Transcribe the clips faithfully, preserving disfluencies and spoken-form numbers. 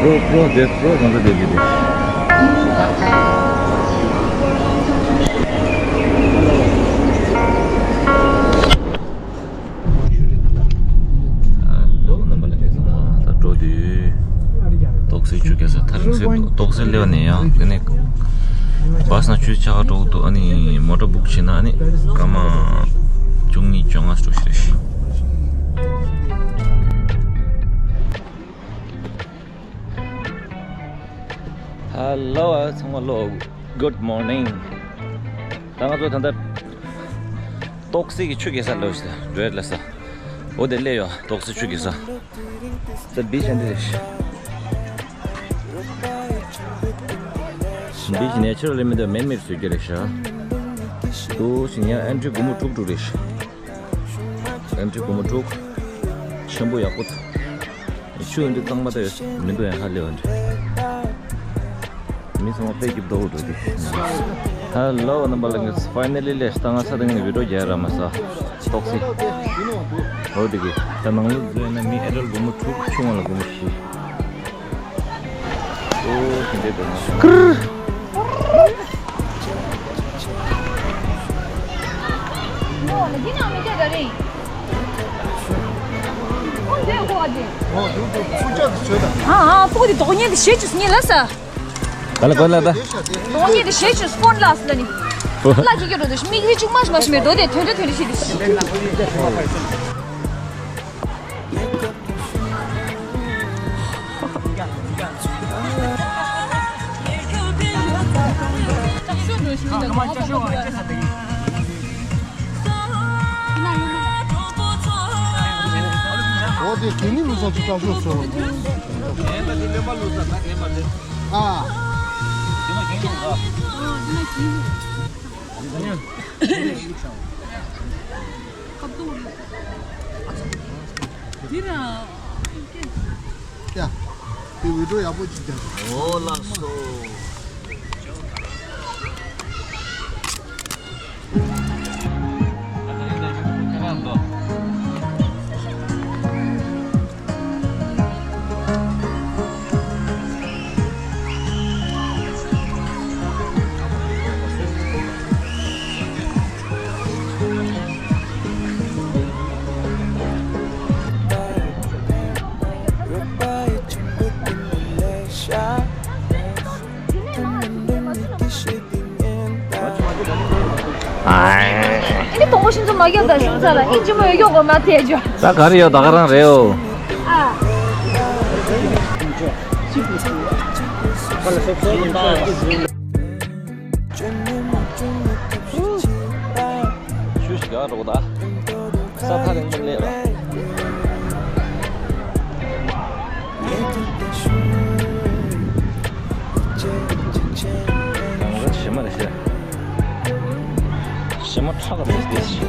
པྲོ་པྲོ་དེ་པྲོ་གང་ཚ་དེ་དེ་དེ། ལོ་རྣམ་པ་ལ་ངེས་སོང་། ད་འགྲོ་དུས་ཏོག་སེ་ཆུ་རྐྱལ་ས་ཐག་རིང་སེ་ཏོག་སེ་སླེབས་ནས་ཡང་དེ་ནས་བ་སང་ཆུ་ཆག་འགྲོ་འདུག་ཨ་ནི་མོ་ཊ་བུག་བྱས་ན་ཨ་ནི་སྐར་མ་བཅུ་གཉིས་བཅོ་ལྔ་འགྲོ་ཤི་རེད། Hello ཚང་མ་ལོ། Good morning. ད་ང་ཚོ་ད་ལྟ་ཏོག་སེ་གི་ཆུ་རྐྱལ་ས་ལོ་ཞིག་འགྲོ་ཡ་ལ་ས། འོ་དེ་སླེབས་ཡོད་ཏོག་སེ་ཆུ་རྐྱལ་ས། ད་བི་ཆ་འདི་རེད། བི་ཆ་ནེ་ཆུ་རལ་མི་འདུག་མེན་མེད་བཟོས་རྒྱུ་རེད་ཤག་འདུག་ཞིང་ཡང་ཨེན་ཊི་སྒོར་མོ་དྲུག་དྲུག་རེད་ཤག་ཨེན་ཊི་སྒོར་མོ་དྲུག་ཆེན་པོ་ཡག་པོ། ཆུ་འདི་གཙང་མ་ད་ཡོད་མི་འདུག་ཡང་ཧ་ལས་པ་འདྲ། མི་ཚང་མ་དཔེ་སྐྱིད་པོ་འདུག་འགྲོ་དུས། Hello རྣམ་པ་ལ་ངས་ཕའི་ནལ་ལི་སླེབས་ད་ང་ས་དེ་ངས་བི་ཌིའོ་རྒྱག་ར་མ་ས་ཏོག་སེ། འོ་དེ་གི་ད་ནང་ལོགས་འཛུལ་ན་མི་ཨེ་ཌལ་སྒོར་མོ་དྲུག་ཆུང་བ་ལ་སྒོར་མོ་བཞི། ཨོ་དེ་འདྲས་འདུག་ན། ཨ་ཨ་སྤུ་གུ་དེ་དོགས་ཉེན་དེ་ཞེ་ཅུ་སྙིང་ལ་ས། ག་ལ་ག་ལ་ད། དོགས་ཉེན་དེ་ཞེ་ཅུ་སྤོན་ལ་ས་ལ་ནི། ལ་ཁྱི་ཁྱི་འགྲོ་དེ་མིག་རི་ཅུག་མ་ཞིག་མ་ཞིག་མེད་དོ་དེ་ཐོན་ཐོན་ཐོན་རི་ཞིག་དེ། འོ་དེ་དེ་ནི་མི་སོང་ཚུལ་དྲག་ཤོས་སོང་། ཨ། ཡ། དེ་འུད་སྒྲོག་ཡག་པོ་ཅིག་རྒྱག་ཨོ་ལགས་སོ། ཨ་ནི་དང་པོ་ཤིང་ཚོ་མ་རྒྱབ་དང་ཤིང་ཚ་ལ་ཨིན་ཇི་མོ་ཡོད་ཀྱོག་གོ་མ་ཐེ་ཇོ། ད་ག་རེ་ཡོད་ད་ག་རང་རེད་ཨོ། ཨ། ཆུ་ཞིག་ག་རོགས་ད། ས་ཐག་རིང་པོ་སླེབས་ལ། གང་ག་ཞེ་མ་རེད་ཤེ། ཞེ་མ་ཁྲག་ག་དེ་དེ་ཞེ།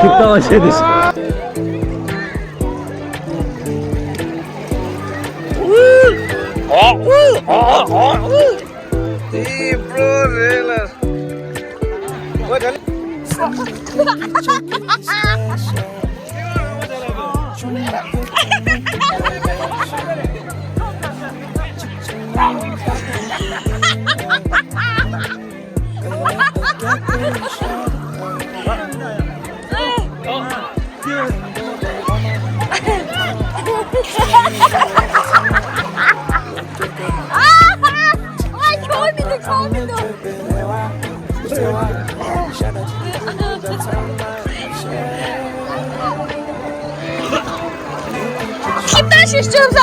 ཁྱི་ལྟ་བ་བྱས་ཏེ། དེ་པྲོ་རེད་ལ། ཁྱི་ལྟ་ཞིག་སྤྱོད་ས།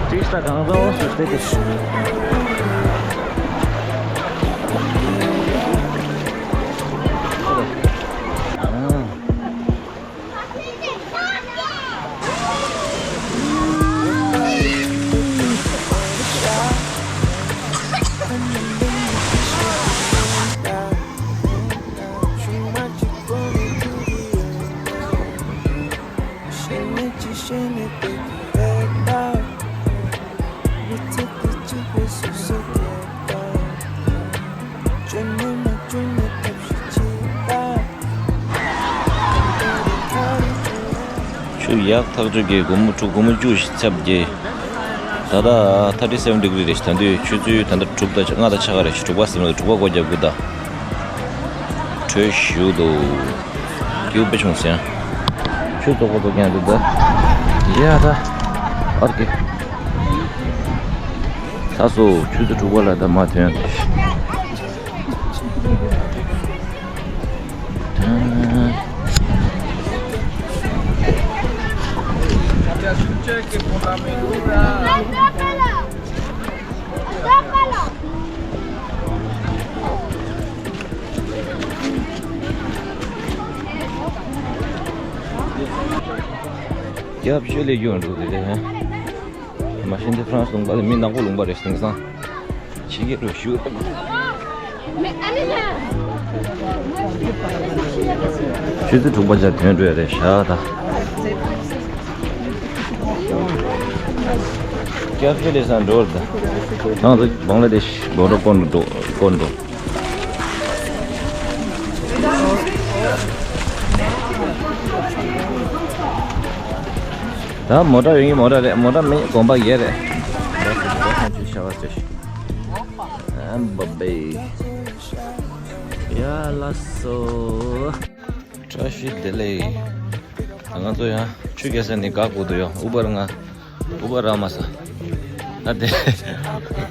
ཅིག་ས་གང་ཟག་སུ་སྟེ་དེ། ཆུ་ཡག་ཐག་ཆོད་ཀྱི་སྒོར་མོ་དྲུག་སྒོར་མོ་བཅུ་ཞིག་ཚབ་ཀྱི། ད་ལྟ་thirty seven degree རེད། ད་དུང་ཆུ་ཚོད་ད་ལྟ་དྲུག་དང་ལྔ་དང་ཕྱེད་ཀ་རེད། དྲུག་པ་ཟིན་ལ་དྲུག་པ་སྒོ་རྒྱག་དགོས་ད། དྲོད་ཞུ་འདུག་སྐྱིད་པོ་བྱུང་སོང་། ཆུ་བཙོག་པོ་བཙོག་ཀྱང་འདུག་ད། ཡ་ད། ཨར་ཀེ། ད་སོ་ཆུ་ཚོད་དྲུག་པ་ལ་ད་མ་ཐོན་ཡང་དེ། སྐྱབས་བཅོལ་ལས་ཡོང་འགྲོ་གི་རེད། མ་གཞི་འདི་ཧྥ་རན་སི་ལུང་པ་ལ་མི་ནག་པོ་ལུང་པ་རེད། དེང་སང་ཕྱི་རྒྱལ་རུ་བཞུགས། ཆུ་ཚོད་དྲུག་པ་ཆ་ཐོན་འགྲོ་ཡ་རེད་ཤག་ད། སྐྱབས་བཅོལ་ལས་སང་འགྲོ་ར་ད། ནང་དུ་བང་ལ་དེ་ཤི་སྒོ་འགྲོ་སྐོར་འགྲོ་སྐོར་འགྲོ། ད་མོ་ཊ་ཡོང་གི་མོ་ཊ་རེད། མོ་ཊ་མིན་གོམ་པ་རྒྱག་རེད། ཨམ་བ་བེ། ཡ་ལ་སོ། བཀྲ་ཤིས་བདེ་ལེགས། ང་ཚོ་ཡང་ཆུ་རྐྱལ་ས་ནས་བཀག་དགོས་འདུག་ཡ། ཨུ་བར་ང་ཨུ་བར་རག་མ་སོང་། ད་དེ་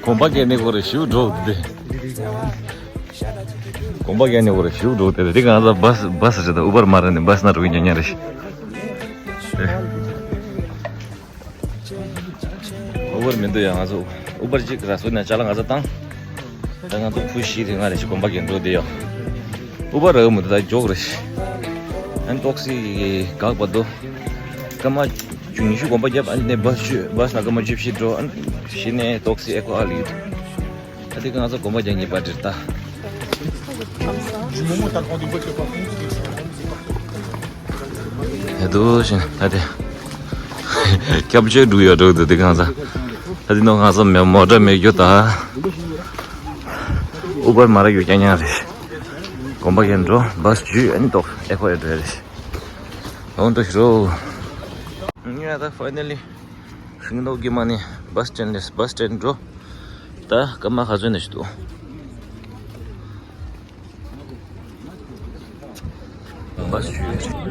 གོམ་པ་རྒྱག་ནི་ཁོ་རེ་ཞིག་འགྲོ་འདུག་དེ། གོམ་པ་རྒྱག་ནི་ཁོ་རེ་ཞིག་འགྲོ་འདུག་དེ། དེ་གང་ཟག་བྷ་སི་བྷ་སི་རེད། ད་ཨུ་བར་མ་རེད་ནི་བྷ་སི་ན་འགྲོ་གི་ཉན་ཉན་རེད། ཨུ་བར་མི་འདུག་ཡ། ང་ཚོ་ཨུ་བར་གཅིག་རག་སོང་ན་ཅ་ལག་ང་ཚོ་བཏང་། ད་ང་ཚོ་ཕུ་བཞི་རེ་ལྔ་རེ་ཞིག་གོམ་པ་རྒྱག་འགྲོ་བསྡད་ཡོད། ཨུ་བར་རག་མི་འདུག་ད་མགྱོགས་རེད། ཨན་ཏོག་སི་འགག་པ་འདུག་སྐར་མ་བཅུ་ཉི་ཤུ་གོམ་པ་བརྒྱབ། ཨ་ནི་བྷ་སི་བཅུ་བྷ་སི་ན་སྐར་མ་བཅུ་བཞི་འགྲོ། ཨ་ནི་གཞི་ནས་ཏོག་སི་ཨེ་ཁོ་ཨ་ལི། ད་དེ་གང་ཟག་གོམ་པ་རྒྱག་ཉེས་པ་འདྲེར་ལྟ། དེ་དུ་བཞིན་ད་དེ་སྐྱབས་བཅོལ་འགྲོ་ཡོད་འགྲོ་འདུག་དེ་གང་ཟག་ད་དེ་ནོ་གང་ཟག་མེ་མོ་ཊ་མེད་རྒྱུ་ད། ཨུ་བར་མ་རག་ཡོད་ཀྱང་ཉག་རེད། གོམ་པ་རྒྱག་འགྲོ་བྷ་སི་བརྒྱུད་ཨ་ནི་ཏོག་ཨེ་ཁོ་ཨེ་འགྲོ་རེད། འོང་འགྲོ་ཤི་རོ། ངས་ད་ཕའི་ནལ་ལི། ཤིང་ཏོག་གི་མ་ནི་བྷ་སི་སི་ཊེན་ལས་བྷ་སི་སི་ཊེན་འགྲོ། ད་སྐར་མ་ག་ཚོད་ནས་ཤི་འདུག་བྷ་སི་ཞུ།